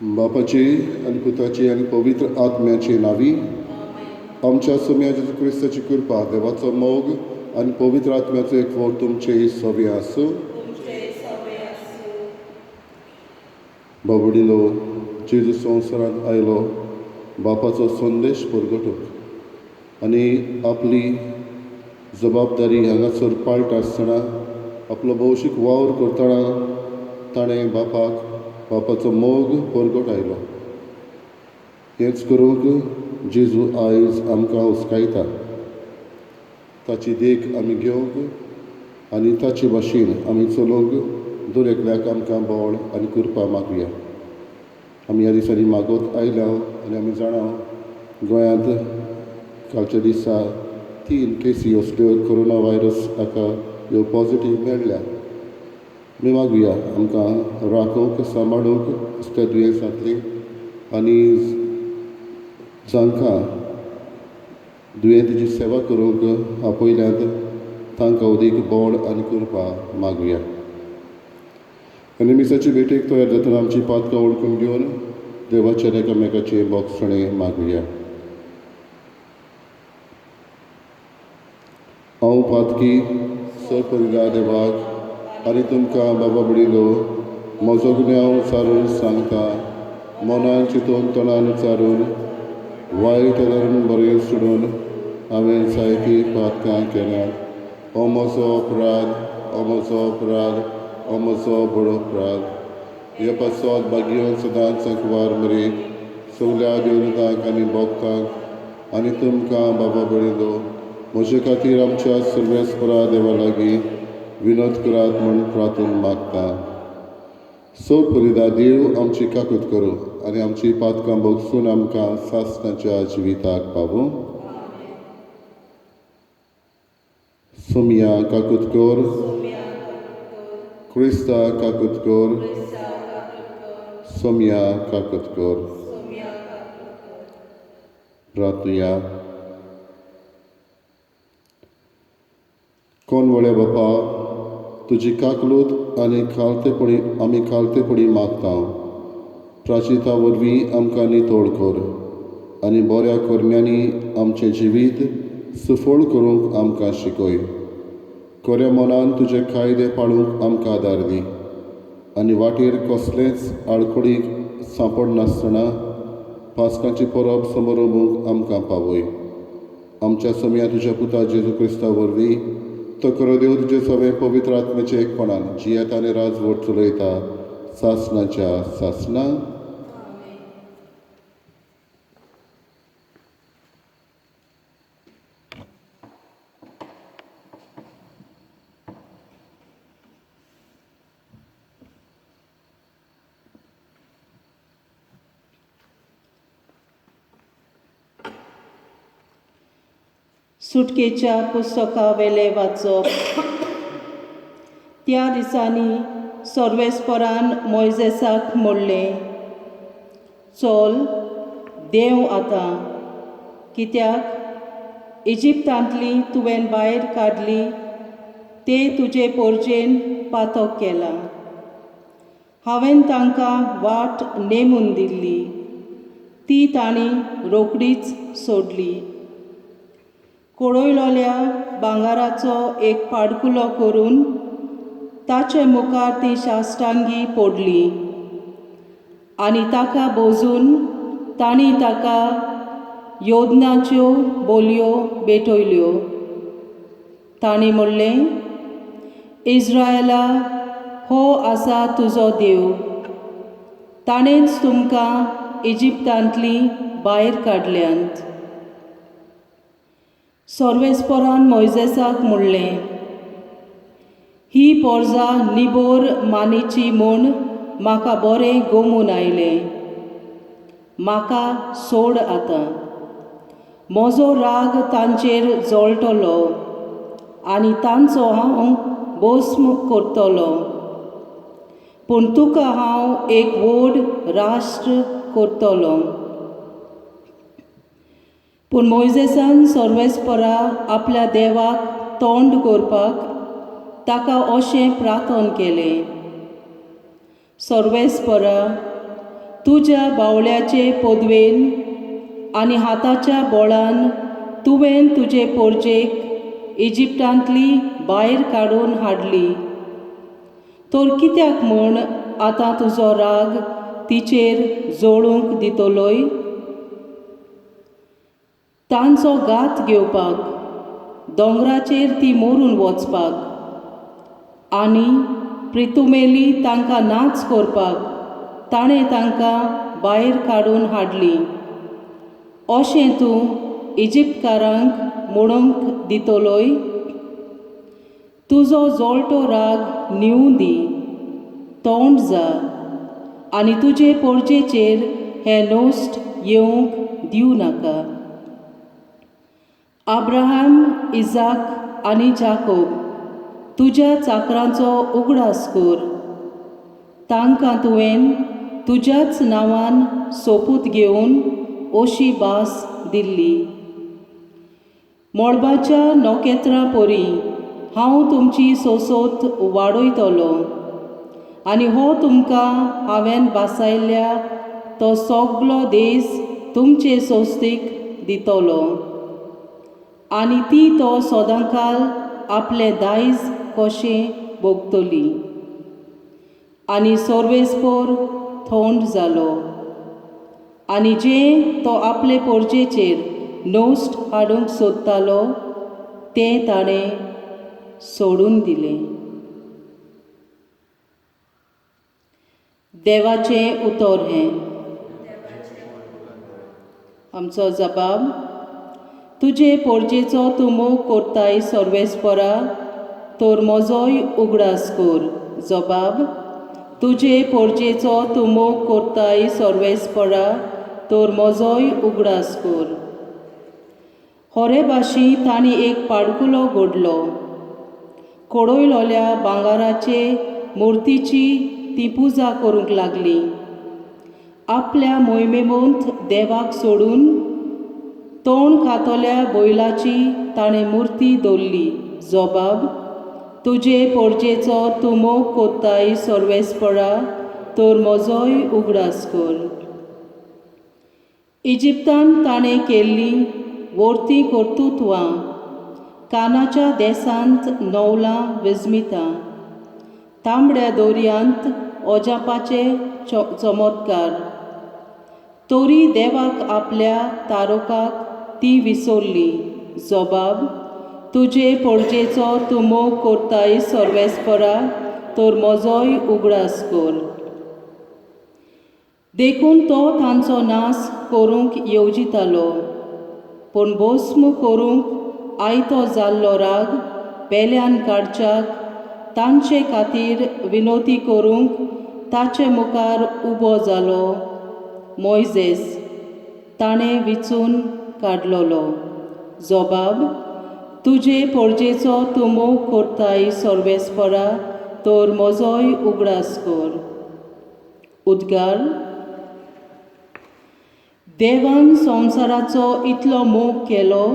बापाचे आनी पुताचे आनी पवित्र आत्म्याचे नांवी आमच्या सोम्या जेजू क्रिस्ताची कृपा, देवाचो मोग आनी पवित्र आत्म्याचो एकवट तुमचे सवे आसूं. बाबडिलो जेजू संवसारांत आयलो बापाचो संदेश परगटूंक आनी आपली जबाबदारी हांगासर पाळटा आसतना आपलो भौशीक वावर करतना ताणें बापाक बापाचो मोग परगटायलो. हेंच करूंक जेजू आयज आमकां हुस्कायता. ताची देख आमी घेवंक आनी ताचे भाशेन आमी चलोवंक दर एकल्याक आमकां बळ आनी कृपा मागया. आमी ह्या दिसांनी मागत आयल्या आनी आमी जाणा गोंयांत कालच्या दिसा 3 केसी असल्यो कोरोना व्हायरस हाका ह्यो पॉजिटीव मेळ्ळ्या. आमी मागुया आमकां राखूंक सांबाळूंक असल्या दुयेंसांतली आनी जांकां दुयेंतीची सेवा करूंक आपयल्यात तांकां अदीक बळ आनी कृपा मागुया. आनी मिसाची भेटेक तयार जातना आमची पातकां वळखून घेवन देवाच्या एकामेकाचे बोगसणे मागुया. हांव पातकी सरपरिला देवाक आनी तुमकां बाबा बडिलो म्हजो गुन्यांव सारून सांगता, मनान चिंतून तोंडान उचारून वायट धरून बरें सोडून हांवें जायतीं पातकां केल्यांत. हो म्हजो अपराध, हो म्हजो अपराध, हो म्हजो व्हड अपराध. हे पासत भाग्यवंत सदांच संकवार मरे सगल्या देवतांक आनी भक्तांक आनी तुमकां बाबा बडिलो म्हजे खातीर आमच्या सर्वेस्परा देवा लागीं विनोद करात म्हूण प्रार्थना मागता. सोद देव आमची काकूत करूं आनी आमची पातकां भोगसून आमकां सासणाच्या जिविताक पावूं. सोमया काकूत कर, क्रिस्ता काकूत कर, सोमया काकूत कर. प्रार्थुया. कोण व्हडल्या बापा, तुजी काकलूत आनी खालतेपणी आमी खालतेपणी मागता. प्राचिता वरवीं आमकां नितळ कर आनी बऱ्या करण्यांनी आमचें जिवीत सुफळ करूंक आमकां शिकय. खऱ्या मनान तुजे कायदे पाळूंक आमकां आदार दी आनी वाटेर कसलेंच आडखळीक सांपडनासतना पास्कांची परब समरोवंक आमकां पावय. आमच्या सोमया तुज्या पुता जेजू क्रिस्ता वरवीं तो खरो देव तुजे सगळे पवित्र आत्म्याचे एकपणान जियेता आनी राजवट चलयता सासणाच्या सासणा. सुटकेच्या पुस्तकावेले वाचप. त्या दिसांनी सर्वेस्परान मोयजेसाक म्हणलें, चल देंव आतां, कित्याक इजिप्तांतली तुवें भायर काडली ते तुजे पोरजेन पातक केलां. हांवें तांकां वाट नेमून दिल्ली, ती तांणी रोखडीच सोडली. कोळयलोल्या भांगराचो एक पाडकुलो करून ताचे मुखार ती साश्टांगी पडली आनी ताका बोजून तांणी ताका योदनाच्यो बोलयो भेटयल्यो. तांणी म्हणलें, इज्रायला, हो आसा तुजो देव, ताणेंच तुमकां इजिप्तांतली भायर काडल्यांत. सर्वेस्परान मोयजेसाक म्हणलें, ही पोरजा निबोर मानेची म्हूण म्हाका बरें गोमून आयलें. म्हाका सोड आतां, म्हजो राग तांचेर जळटलो आनी तांचो हांव भस्म करतलो. पूण तुका हांव एक व्हड राष्ट्र करतलो. पूण मोयजेसान सर्वेस्परा आपल्या देवाक तोंड करपाक ताका अशें प्रार्थन केलें, सर्वेस्परा, तुज्या बावळ्याचे पदवेन आनी हाताच्या बोळान तुवें तुजे पोरजेक इजिप्तांतली भायर काडून हाडली. तर कित्याक म्हूण आतां तुजो राग तिचेर जळूंक दितलोय? तांचो घात घेवपाक दोंगराचेर ती मरून वचपाक आनी प्रितुमेली तांकां नाच करपाक ताणें तांकां भायर काडून हाडली. अशें तूं इजिप्तकारांक म्हणूंक दितलोय? तुजो जळटो राग न्हिवूं दी, तोंड जा आनी तुजे पोरजेचेर हें नश्ट येवंक दिवं नाका. अब्राहम, इजाक आनी जाकोब तुज्या चाकरांचो उगडास कर. तांकां तुवें तुज्याच नांवान सोपूत घेवन अशी भास दिल्ली. मळबाच्या नखेत्रां परी हांव तुमची सोसोत वाडयतलो आनी हो तुमकां हांवें भासायल्या तो सगलो देस तुमचे सोस्तीक दितलो आनी ती तो सदांकाल आपलें दायज कशें भोगतली. आनी सर्वेस्पोर थंड जालो आनी जें तो आपले पोरजेचेर नश्ट हाडूंक सोदतालो तें ताणें सोडून दिलें. देवाचें उतर हें. आमचो जबाब. तुजे पोरजेचो तूं मोग करताय सर्वेस्परा, तर म्हजोय उगडास कर. जबाब. तुजे पोरजेचो तूं मोग करताय सर्वेस्परा, तर म्हजोय उगडास कर. होरे भाशी तांणी एक पाडकुलो घडलो. कोडयलोल्या भांगराचे मुर्तीची ती पुजा करूंक लागली. आपल्या मोहिमेमंत देवाक सोडून तोंड खातल्या बैलाची ताणें मुर्ती दवरली. जबाब. तुजे पोरजेचो तूं मोग करताय सर्वेस्परा, तर म्हजोय उगडास कर. इजिप्तान ताणें केल्ली वर्ती कर्तुत्वां कानाच्या देसांत नवलां विस्मितां, तांबड्या दोरयांत अजापाचे चमत्कार. तरी देवाक आपल्या तारोकाक ती विसरली. जबाब. तुजे पोरजेचो तूं मोग करताय सर्वेस्परा, तर म्हजोय उगडास कर. देखून तो तांचो नाश करूंक येवजितालो, पूण भस्म करूंक आयतो जाल्लो राग पेल्यान काडच्याक तांचे खातीर विनोती करूंक ताचे मुखार उबो जालो मोयजेस, ताणें विचून काडलोलो. जबाब. तुजे पोरजेचो तूं मोग करताय सर्वेस्परा, तर म्हजोय उगडास कर. उद्गार. देवान संवसाराचो इतलो मोग केलो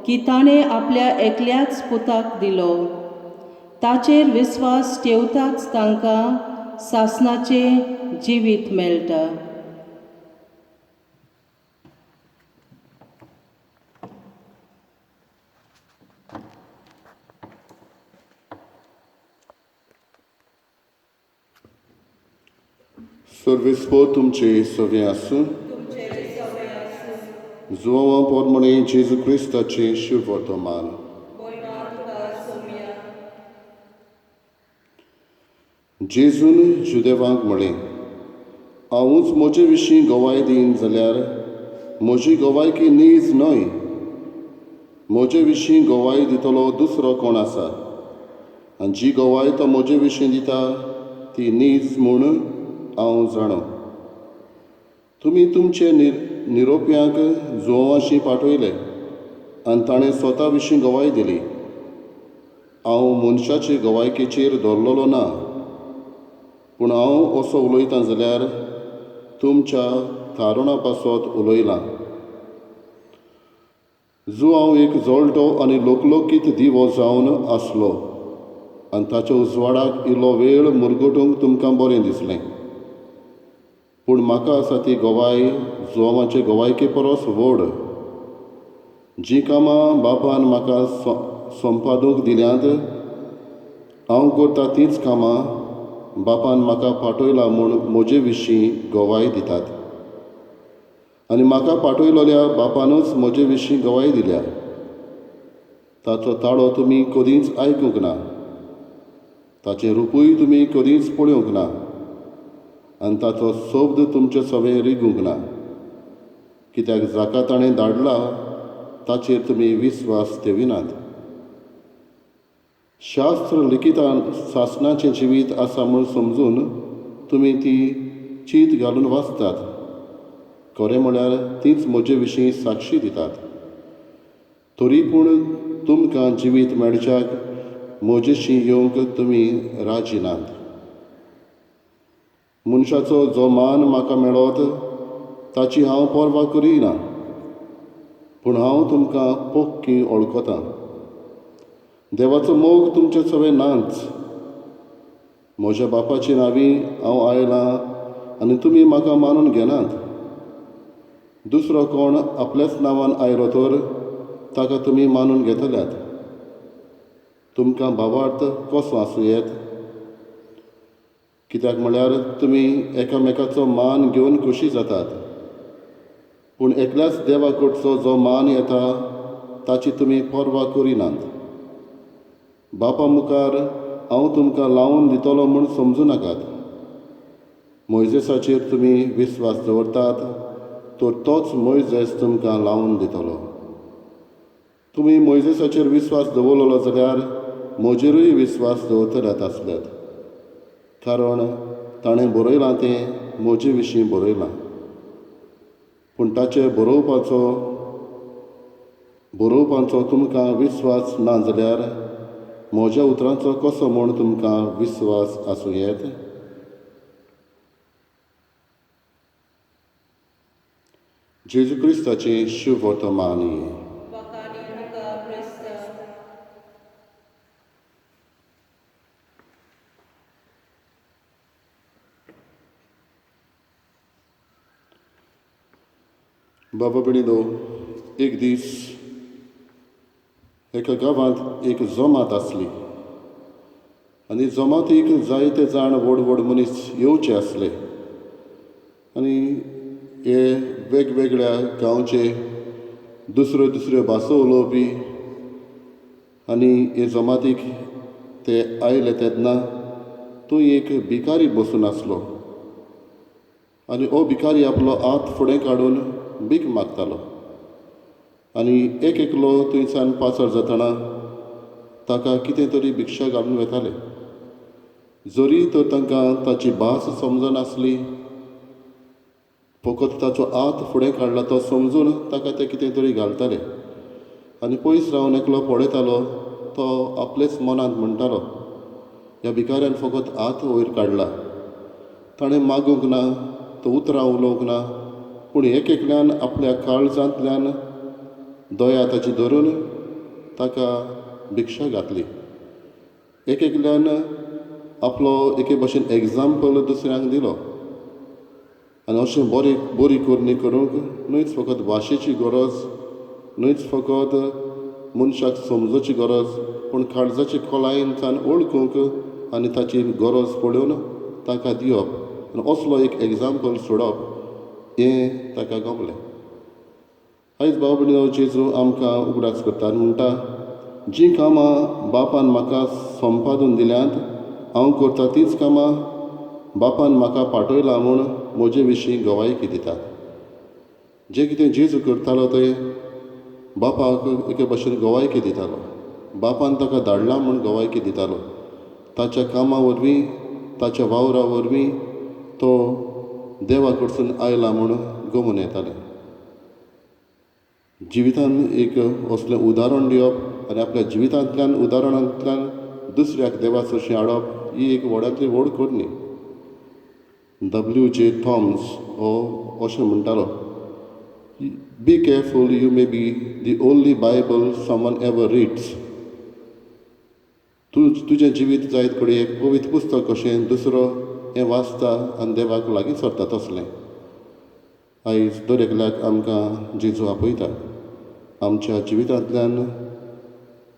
की ताणें आपल्या एकल्याच पुताक दिलो. ताचेर विस्वास ठेवताच तांकां सासणाचें जिवीत मेळटा. सर्वेस्पोर तुमचे सगळे आसूं. जुवां पोरमणे जेजू क्रिस्ताचें शुभ वर्तमान. जेजून जुदेवांक म्हळें, हांवूच म्हजे विशीं गवाय दीन जाल्यार म्हजी गवायकी नीज न्हय. म्हजे विशीं गवाय दितलो दुसरो कोण आसा, आनी जी गवाय तो म्हजे विशीं दिता ती नीज म्हूण हांव जाणो. तुमी तुमचे निरोप्यांक जुवांशी पाठयले आनी ताणें स्वता विशीं गवाय दिली. हांव मनशाचे गवायकेचेर धरलेलो ना, पूण हांव असो उलयतां जाल्यार तुमच्या थारोणा पासत उलयलां. जुवांव एक जळटो आनी लोकलोकीत दिवो जावन आसलो आनी ताच्या उजवाडाक इल्लो वेळ मुरगटूंक तुमकां बरें दिसलें. पूण म्हाका आसा ती गवाय जुवांवाचे गवायके परस व्हड. जीं कामां बापान म्हाका संपादूंक दिल्यांत, हांव करता तींच कामां बापान म्हाका पाठयला म्हूण म्हजे विशीं गवाय दितात. आनी म्हाका पाठयलोल्या बापानूच म्हजे विशीं गवाय दिल्या. ताचो ताळो तुमी कदींच आयकूंक ना, ताचें रुपूय तुमी कदींच पळोवंक ना, आनी ताचो शब्द तुमचे सवें रिगूंक ना, कित्याक जाका ताणें धाडला ताचेर तुमी विस्वास ठेविनात. शास्त्र लिखितान सासणाचें जिवीत आसा म्हूण समजून तुमी ती चीत घालून वाचतात. खरें म्हळ्यार तीच म्हजे विशीं साक्षी दितात. तरी पूण तुमकां जिवीत मेळच्याक म्हजेशी येवंक तुमी राजी नात. मनशाचो जो मान म्हाका मेळत ताची हांव पर्वा करिना, पूण हांव तुमकां पक्की वळखतां. देवाचो मोग तुमचे सवें नाच. म्हज्या बापाची नांवी हांव आयलां आनी तुमी म्हाका मानून घेनात. दुसरो कोण आपल्याच नांवान आयलो तर ताका तुमी मानून घेतल्यात. तुमकां भावार्थ कसो आसूं येत? कित्याक म्हळ्यार तुमी एकामेकाचो मान घेवन खोशी जातात, पूण एकल्याच देवा कडचो जो मान येता ताची तुमी पर्वा करिनात. बापा मुखार हांव तुमकां लावन दितलो म्हूण समजूं नाकात. मोयजेसाचेर तुमी विस्वास दवरतात तर तोच मोयजेस तुमकां लावन दितलो. तुमी मोयजेसाचेर विस्वास दवरलो जाल्यार म्हजेरूय विस्वास दवरतल्यात आसल्यात, कारण ताणें बरयलां तें म्हजे विशीं बरयलां. पूण ताचे बरोवपाचो तुमकां विस्वास ना जाल्यार म्हज्या उतरांचो कसो म्हूण तुमकां विस्वास आसूं येत? जेजू क्रिस्ताचें शुभवर्तमान. बाबा भयणीनो, एक दीस एका गांवांत एक जमात आसली आनी जमातीक जायते जाण व्हड व्हड मनीस येवचे आसले आनी हे वेगवेगळ्या गांवचे दुसऱ्यो दुसऱ्यो भासो उलोवपी आनी हे जमातीक ते आयले तेन्ना थंय एक भिकारी बसून आसलो आनी हो भिकारी आपलो हात फुडें काडून भीक मागतालो आनी एक एकलो थंयच्यान पासार जातना ताका कितें तरी भिक्षा घालून वेताले. जरी तर तांकां ताची भास समजनासली, फकत ताचो हात फुडें काडला तो समजून ताका ते कितें तरी घालताले. आनी पयस रावन एकलो पळयतालो, तो आपलेच मनांत म्हणटालो, ह्या भिकाऱ्यान फकत हात वयर काडला, ताणें मागूंक ना, तो उतरां उलोवंक ना, पूण एक एकल्यान आपल्या काळजांतल्यान दया ताची धरून ताका भिक्षा घातली. एक एकल्यान आपलो एके भशेन एग्जाम्पल दुसऱ्यांक दिलो. आनी अशें बरी बरी करणी करूंक न्हयच फकत भाशेची गरज, न्हयच फकत मनशाक समजूची गरज, पूण काळजाची खोलायेनच्यान वळखूंक आनी ताची गरज पळोवन ताका दिवप आनी असलो एक एग्जाम्पल सोडप हें ताका गमलें. आयज भाव भयणीनो, जेजू आमकां उगडास करता आनी म्हणटा, जीं कामां बापान म्हाका संपादून दिल्यांत हांव करता तींच कामां बापान म्हाका पाठयला म्हूण म्हजे विशीं गवायकी दितात. जें कितें जेजू करतालो तें बापाक एके भशेन गवायकी दितालो. बापान ताका धाडला म्हूण गवायकी दितालो. ताच्या कामां वरवीं, ताच्या वावरा वरवीं तो देवा कडसून आयला म्हूण गमून येतालें. जिवितान एक असलें उदाहरण दिवप आनी आपल्या जिवितांतल्यान उदाहरणांतल्यान दुसऱ्याक देवा सरशी हाडप ही एक व्हडांतली व्हड करणी. डब्ल्यू जे थॉम्स हो अशें म्हणटालो, be careful, you may be the only Bible someone ever reads. तुजें जिवीत जायत कडेन एक पवित्र पुस्तक कशें दुसरो हें वाचता आनी देवाक लागीं सरता तसलें. आयज दर एकल्याक आमकां जेजू आपयता आमच्या जिवितांतल्यान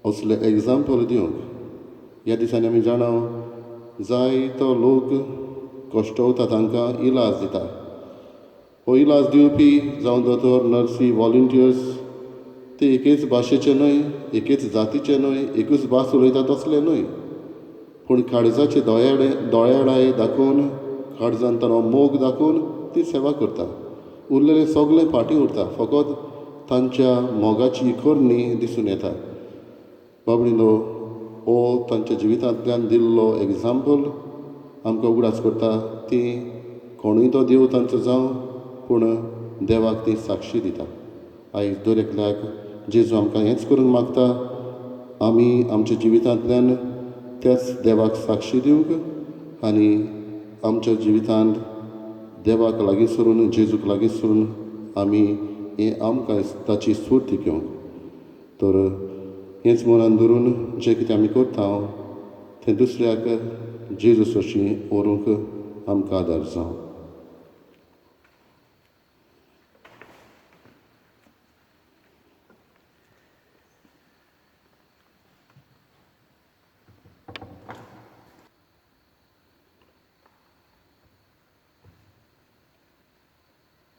असलें एग्जाम्पल दिवंक. ह्या दिसांनी आमी जाणा जायतो लोक कश्टवता, तांकां इलाज दिता. हो इलाज दिवपी जावं दोतोर, नर्सी, वॉलंटियर्स ते एकेच भाशेचे न्हय, एकेच जातीचे न्हय, एकूच भास उलयता तसले न्हय, पूण काळजाचे दोयाडे दोळ्याडाय दाखोवन, काळजान ताणो मोग दाखोवन ती सेवा करता. उरलेले सगळे फाटीं उरता, फकत तांच्या मोगाची करणी दिसून येता. बाबडीनो, हो तांच्या जिवितांतल्यान दिल्लो एग्जाम्पल आमकां उगडास करता ती कोणूय तो देव तांचो जावं, पूण देवाक ती साक्षी दिता. आयज दर एकल्याक जेजू आमकां हेंच करूंक मागता, आमी आमच्या जिवितांतल्यान त्याच देवाक साक्षी दिवंक आनी आमच्या जिवितांत देवाक लागीं सरून, जेजूक लागीं सरून आमी हें आमकां ताची स्फूर्ती घेवंक. तर हेंच मनान धरून जें कितें आमी करता तें दुसऱ्याक जेजू सरशीं व्हरूंक आमकां आदार जावं.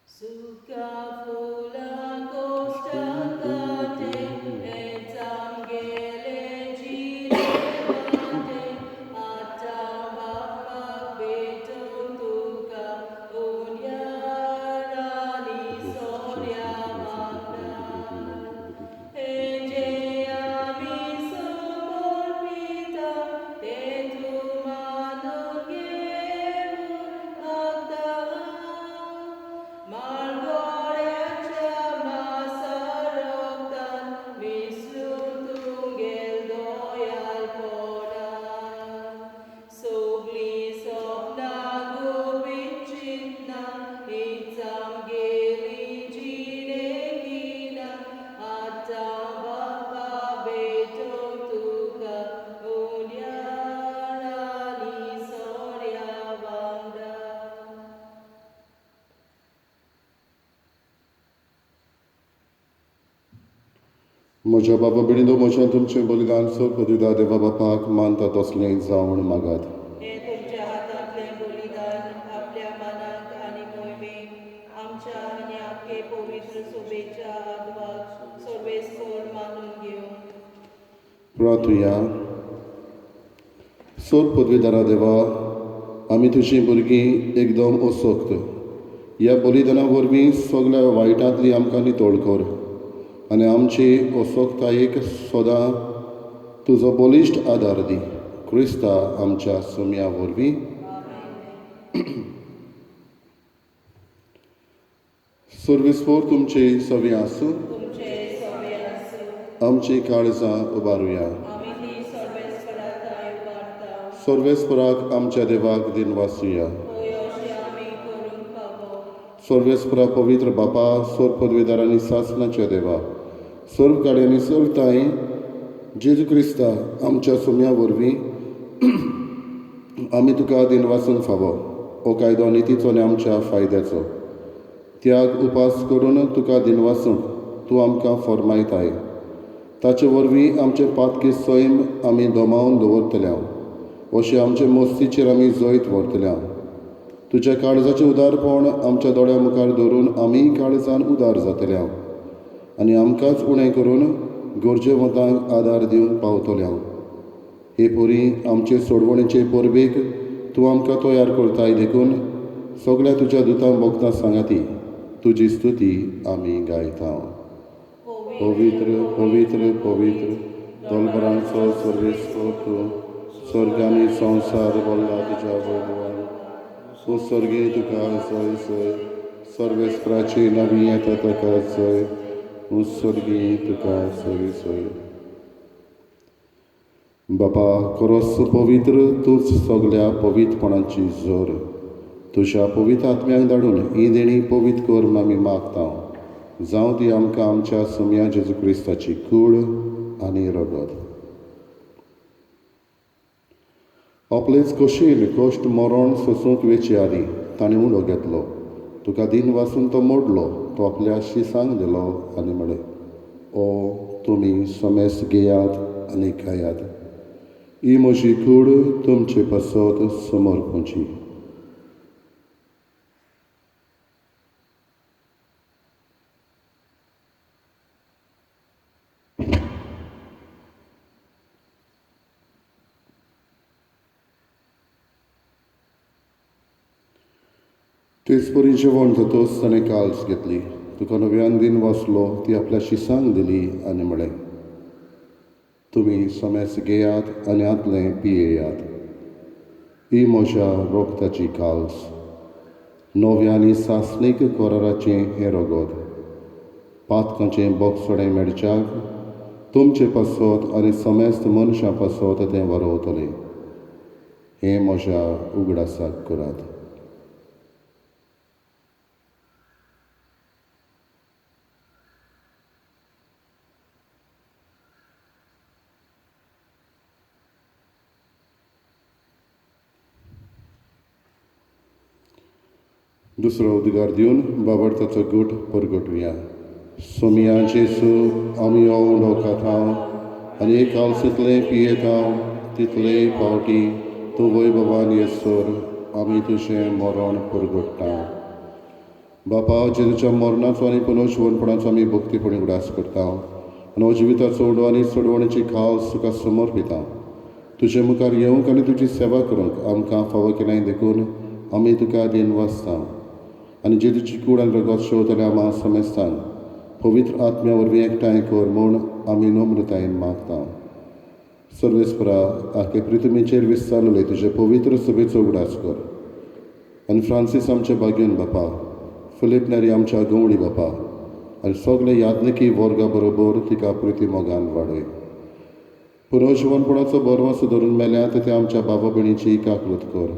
सुका फुलां कोश्टाकाटे, हेंच आमगेलें जिणे वाटे. आतां बापाक भेटून तुका उण्यार आनी सोऱ्या वांगडा. हें जें आमी समर्पिता तें तूं मानून घे म्हूण मागता. मालगोड्याच्या मासा रगतान मिसळून तुगेल दयाळपणान. सगळीं सपनां गुपीत चिंतनां हीच आमगेली जिणेकिनां. आतां बापा भेटूंक तुका उण्यार आनी सोऱ्या वांगडा. म्हज्या बाबा भयणीनो, म्हज्या तुमचें बलिदान सो पदवीदार देवा बापाक मानता तसलें जावं म्हूण मागात. हें तुमच्या हातांतलें बलिदान आपल्या मनाक आनी मोहिमेक आमच्या आनी आख्खे पवित्र सोबेच्या आदवाक सर्वेस्पर मानून घेवं. प्रार्थुया. सोर पदवीदारा देवा, आमी तुजीं भुरगीं एकदम असक्त. ह्या बलिदाना वरवीं सगल्या वायटांतली आमकां नितळ कर आनी आमची असक्तायेक सदां तुजो बळिश्ट आदार दी. क्रिस्ता आमच्या सोम्या वरवीं. सर्वेस्पर तुमचे सवी आसूं. तुमचे सवे आसूं. आमची काळजां उबारुया. आमी ती सर्वेस्परा थंय उबारता. सर्वेस्पराक आमच्या देवाक दिनवासुया. होय, अशें आमी करूंक फावो. सर्वेस्परा पवित्र बापा, सर्व पदवीदार आनी सासणाच्या देवा, सर्व काडे आनी सर्व तांय जेजू क्रिस्ता आमच्या सोम्या वरवीं आमी तुका दिनवासूंक फावो. हो कायदो नितीचो आनी आमच्या फायद्याचो. त्याग उपास करून तुका दिनवासूंक तूं आमकां फर्मायताय. ताचे वरवीं आमचें पातकी सैम आमी दमावन दवरतले, अशें आमचे मस्तीचेर आमी जैत व्हरतले. तुज्या काळजाचें उदारपण आमच्या दोळ्या मुखार दवरून आमी काळजान उदार जातले आनी आमकांच उणें करून गरजेवंतांक आदार दिवंक पावतले. हे परी आमचे सोडवणेचे परबेक तूं आमकां तयार करताय, देखून सगळ्या तुज्या दुतां भोगता सांगाती तुजी स्तुती आमी गायता. पवित्र पवित्र पवित्र दलबरांचो सर्वेस्पर तूं, स्वर्ग आनी संवसार भरला तुज्या वैभवान. उत्सर्गी तुका जय जय, सर्वेस्पराची नवी येता ताका जय, उत्सर्गी तुका जय जय. बापा खरोच पवित्र तूंच सगल्या पवित्रपणाची जोर. तुज्या पवित्र आत्म्याक धाडून ही देणी पवित्र कर म्हूण आमी मागता. जावं ती आमकां आमच्या सोम्या जेजू क्रिस्ताची कूड आनी रगत. आपलेच खोशयेन कश्ट मरण सोसूंक वेचे आदीं ताणें उलो घेतलो, तुका दिन वासून तो मोडलो, तो आपल्या शिसांक दिलो आनी म्हळें, ओ तुमी समेस्त घेयात आनी खायात, ही म्हजी कूड तुमचे पासत समर्पूची. तेच परी जेवण जातच ताणें काल्स घेतली, तुका नव्यान दिन वाचलो, ती आपल्या शिसांक दिली आनी म्हळें, तुमी समेस्त घेयात आनी हांतलें पियेयात, ही म्हज्या रोगताची काल्स, नव्या आनी सासणीक कराराचें हें रगत, पातकांचें बोगसणें मेळच्याक तुमचे पासत आनी समेस्त मनशां पासत तें वरवतलें. हें म्हज्या उगडासाक करात. दुसरो उद्गार दिवन बाबडताचो गूट परगटुया. सोमिया जेसू, आमी हो उंडो खाता आनी एक कालसेंतलें पियेता तितले फावटी तूं वैभवान येसर आमी तुजें मरण परगट्टा. बापा, जेजूच्या मरणाचो आनी पुनर्जिवनपणाचो आमी भक्तीपणी उगडास करता आनी हो जिविताचो उंडो आनी सोडवणेची खास तुका समर्पिता. तुजे मुखार येवंक आनी तुजी सेवा करूंक आमकां फावो केल्याय देखून आमी तुका दिन वाचता आनी जेजूची कूड आनी रगत शेवतल्या आमा समेस्तांक पवित्र आत्म्या वरवीं एकठांय कर म्हूण आमी नम्रतायेन मागता. सर्वेस्परा, आखे पृथ्वीचेर विस्तारलेले तुजे पवित्र सभेचो उगडास कर आनी फ्रांसीस आमच्या भाग्यन बापा, फिलीप नेरी आमच्या गवळी बापा आनी सगळे याज्ञिकी वर्गा बरोबर तिका प्रिती मोगान वाडय. पुनर्जिवनपणाचो बरवासो धरून मेल्यात ते आमच्या बाबा भयणीची काकूत कर.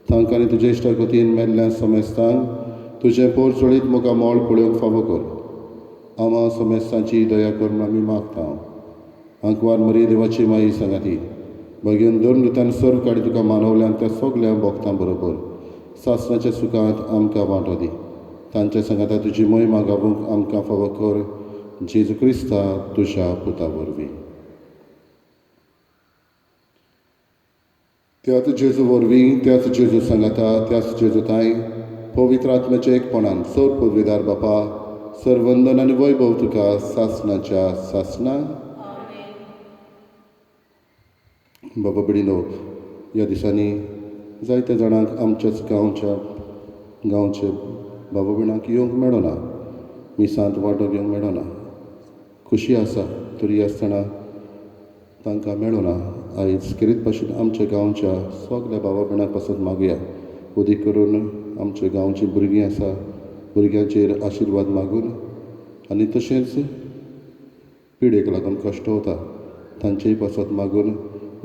तांकां आनी तुजे इश्टागतीन मेल्ल्या समेस्तांक तुजें पोर चडीत मुखार मोल पळोवंक फावो कर. आमा समेस्तांची दया कर म्हूण आमी मागता. आंकवार मरी देवाची माई सांगाती भगेन दोन ऋतान सर्व काडी तुका मानवल्यान त्या सगल्या भक्तां बरोबर सासणाच्या सुखांत आमकां वांटो दी. तांच्या सांगाता तुजी मोहिमा गावूंक आमकां फावो कर, जेजू क्रिस्ता तुज्या पुता वरवीं. त्याच जेजू वरवीं, त्याच जेजू सांगाता, त्याच जेजू तांय पवित्र आत्म्याच्या एकपणान सर पदवीदार बापा, सर्वंदन आनी वैभव तुका सासणाच्या सासणा. बाबा भयणीनो, ह्या दिसांनी जायत्या जाणांक आमच्याच गांवचे बाबा भयणांक येवंक मेळना, मिसांत वांटो घेवंक मेळना. खोशी आसा तरी आसतना तांकां मेळना. आयज खेरीत भाशेन आमच्या गांवच्या सगल्या बाबा भयणां पासत मागुया. अदीक करून आमच्या गांवचीं भुरगीं आसा, भुरग्यांचेर आशिर्वाद मागून आनी तशेंच पिडेक लागून कश्ट वता तांचेय पासत मागून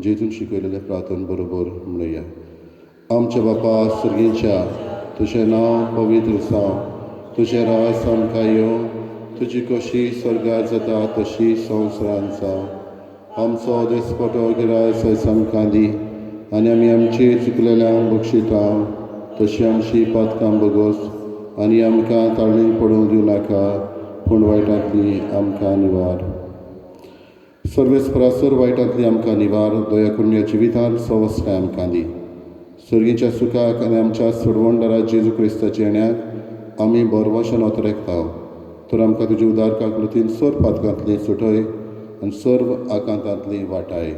जेजून शिकयलेलें प्रार्थन बरोबर म्हणुया. आमच्या बापा सर्गीच्या, तुजें नांव पवित्र जावं, तुजें राज आमकां येवं, तुजी कशी स्वर्गार जाता तशी संवसारांत जावं. आमचो दिसपटो गिरास आयज आमकां दी आनी आमी आमची चुकलेल्यांक बक्षिता तशी आमची पातकां बगोस आनी आमकां ताळणीक पडूंक दिवं नाका, पूण वायटांतली आमकां निवार. सर्वेस्परा, सर वायटांतली आमकां निवार, दया करून ह्या जिवितांत सवस्काय आमकां दी. सर्गीच्या सुखाक आनी आमच्या सोडवणदारा जेजू क्रिस्ताच्या येण्याक आमी बरवशान अतरेकता. तर आमकां तुजी उदार काकृतीन सर पातकांतली सुटय आनी सर्व आकांतांतली वाटाय.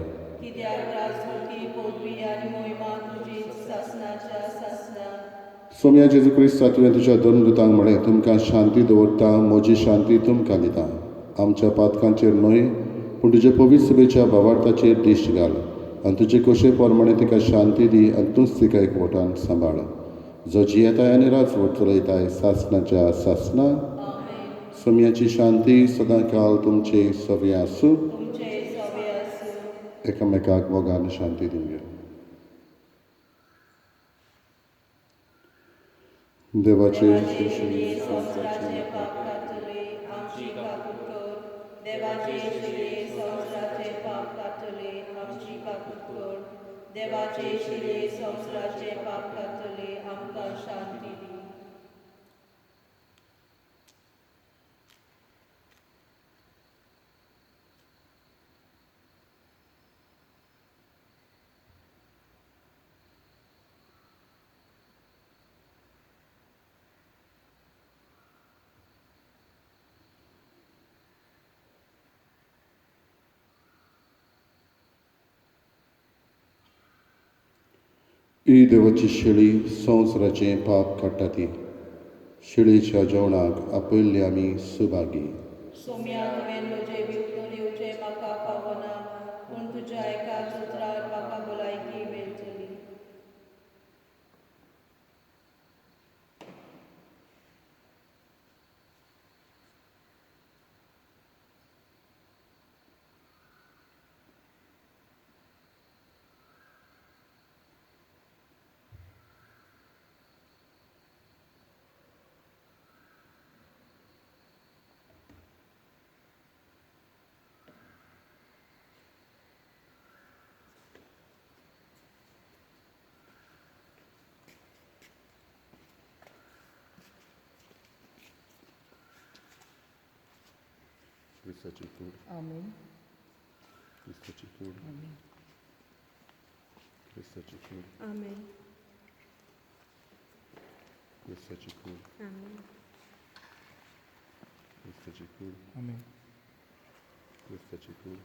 सोम्या जेजू क्रिस्ता, तुवें तुज्या दोन दुतांक म्हळें, तुमकां शांती दवरता, म्हजी शांती तुमकां दिता. आमच्या पातकांचेर न्हय पूण तुजे पवित्र सभेच्या भावार्थाचेर दिश्ट घाल आनी तुजे कशे प्रमाणे तिका शांती दी आनी तूंच तिका एकवटान सांबाळ, जो जियेताय आनी राजवट चलयताय सासणाच्या सासणा. सोम्याची शांती सदां काल तुमचे सवे आसूं. एकामेकाक मोगान शांती दिवया. देवाचे देवाचे शिले संवसाराचे पाप काडटले, आमची काकूत कर. देवाचे शिले संवसाराचे पाप काडटले, आमकां शांती दी. ही देवाची शेळी संवसाराचें पाप काडटा ती शेळीच्या जेवणाक आपयल्ले आमी सुभागी. सोम्या, तुवें म्हजें विवरून येवचें म्हाका फावना, पूण तुज्या एकाच उतरान म्हाका भलायकी मेळटली. क्रिस्ताची कूड. आमेन. क्रिस्ताची कूड. आमेन. क्रिस्ताची कूड. आमेन. क्रिस्ताची कूड. आमेन. क्रिस्ताची कूड. आमेन. क्रिस्ताची कूड.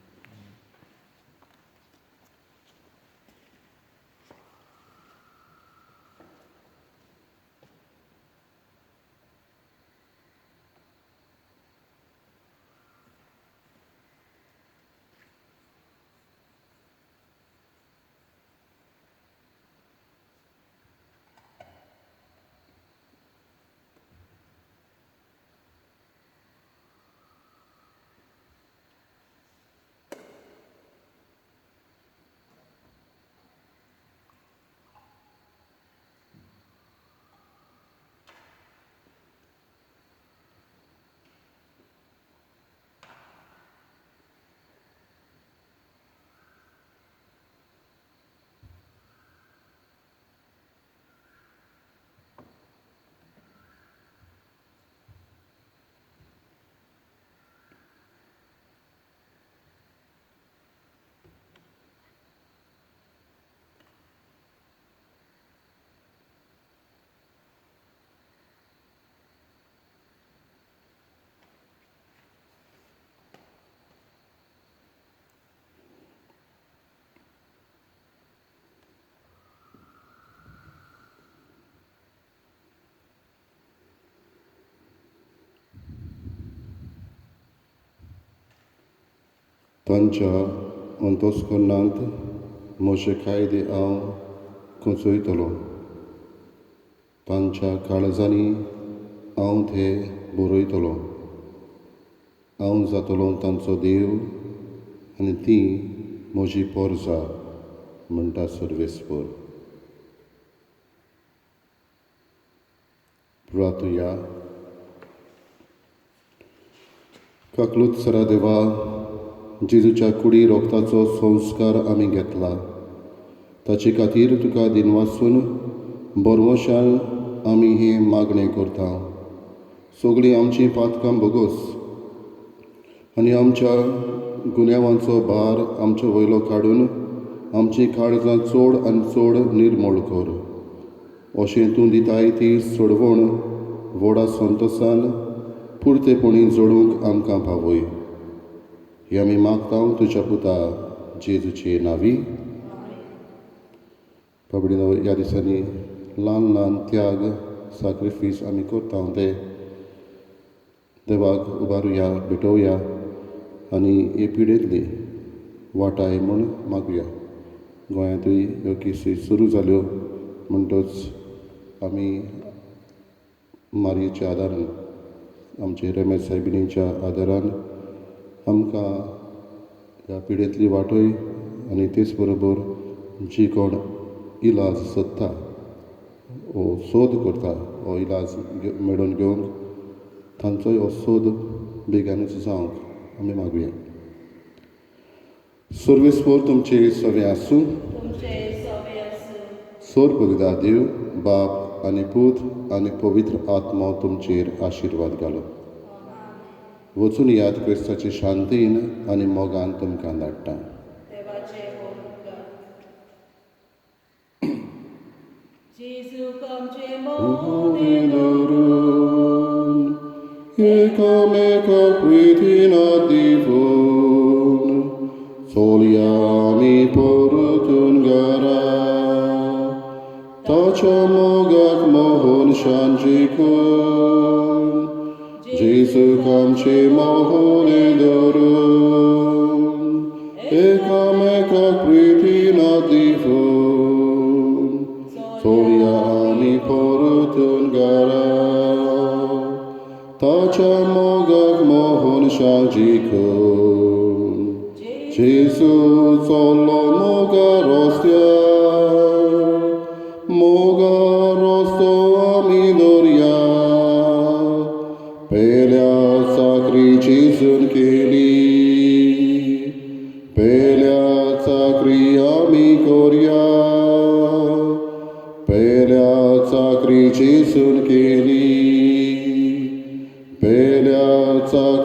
तांच्या अंतस्करणांत म्हजे कायदे हांव कोंचयतलो, तांच्या काळजांनी हांव ते बरयतलो. हांव जातलो तांचो देव आनी ती म्हजी पोरजा, म्हणटा सर्वेस्पर. प्रार्थुया. काकलूत सरा देवा, जेजूच्या कुडी रोगताचो संस्कार आमी घेतला, ताचे खातीर तुका दिनवासून बरवशान आमी हें मागणें करता. सगळीं आमचीं पातकां भोगोस आनी आमच्या गुन्यांवांचो भार आमचे वयलो काडून आमचीं काळजां चड आनी चड निर्मूळ कर. अशें तूं दिताय ती सोडवण व्हडा संतोसान पुरतेपणी जोडूंक आमकां पावय. हे आमी मागता तुज्या पुता जेजूचे नांवी. बाबडीनो, ह्या दिसांनी ल्हान ल्हान त्याग साक्रिफीस आमी करता ते देवाक उबारुया, भेटोवया आनी हे पिडेंतली वाटाय म्हूण मागुया. गोंयांतूय ह्यो केसी सुरू जाल्यो म्हणटच आमी मारयेच्या आदारान, आमचे रमेश सायबिणीच्या आदारान आमकां ह्या पिडेंतली वाटय आनी तेच बरोबर जी कोण इलाज सोदता वो सोद करता हो इलाज मेळोवन घेवंक तांचोय हो सोद बेगानूच जावंक आमी मागुया. सर्वेस्पोर तुमचे सवे आसूं. तुमचे सवे आसूं. सोर पुरिदा देव बाप आनी पूत आनी पवित्र आत्मो तुमचेर आशिर्वाद घालो. वचून याद क्रिस्ताचे शांतीन आनी मोगान तुमकां धाडटा. देवाचे हो उपकार. जेजूक आमचे मोने धरून एकामेका प्रितीन दिवन चोलया आमी परतून घरा ताच्या मोगाक मोहन शान जिखून जेजूक आमचे मोहने धरून एकामेकाक प्रितीन दिवन चोलया आमी परतून घरा ताच्या मोगाक मोहन शान जिखून. जेजू चल्लो मोगा रस्त्यार मोगा रस्तो आमी दर्या पेल्या चाकरी जेजून केली पेल्या चाकरी आमी करया पेल्या चाकरी जेजून केली पेल्या चाकरी.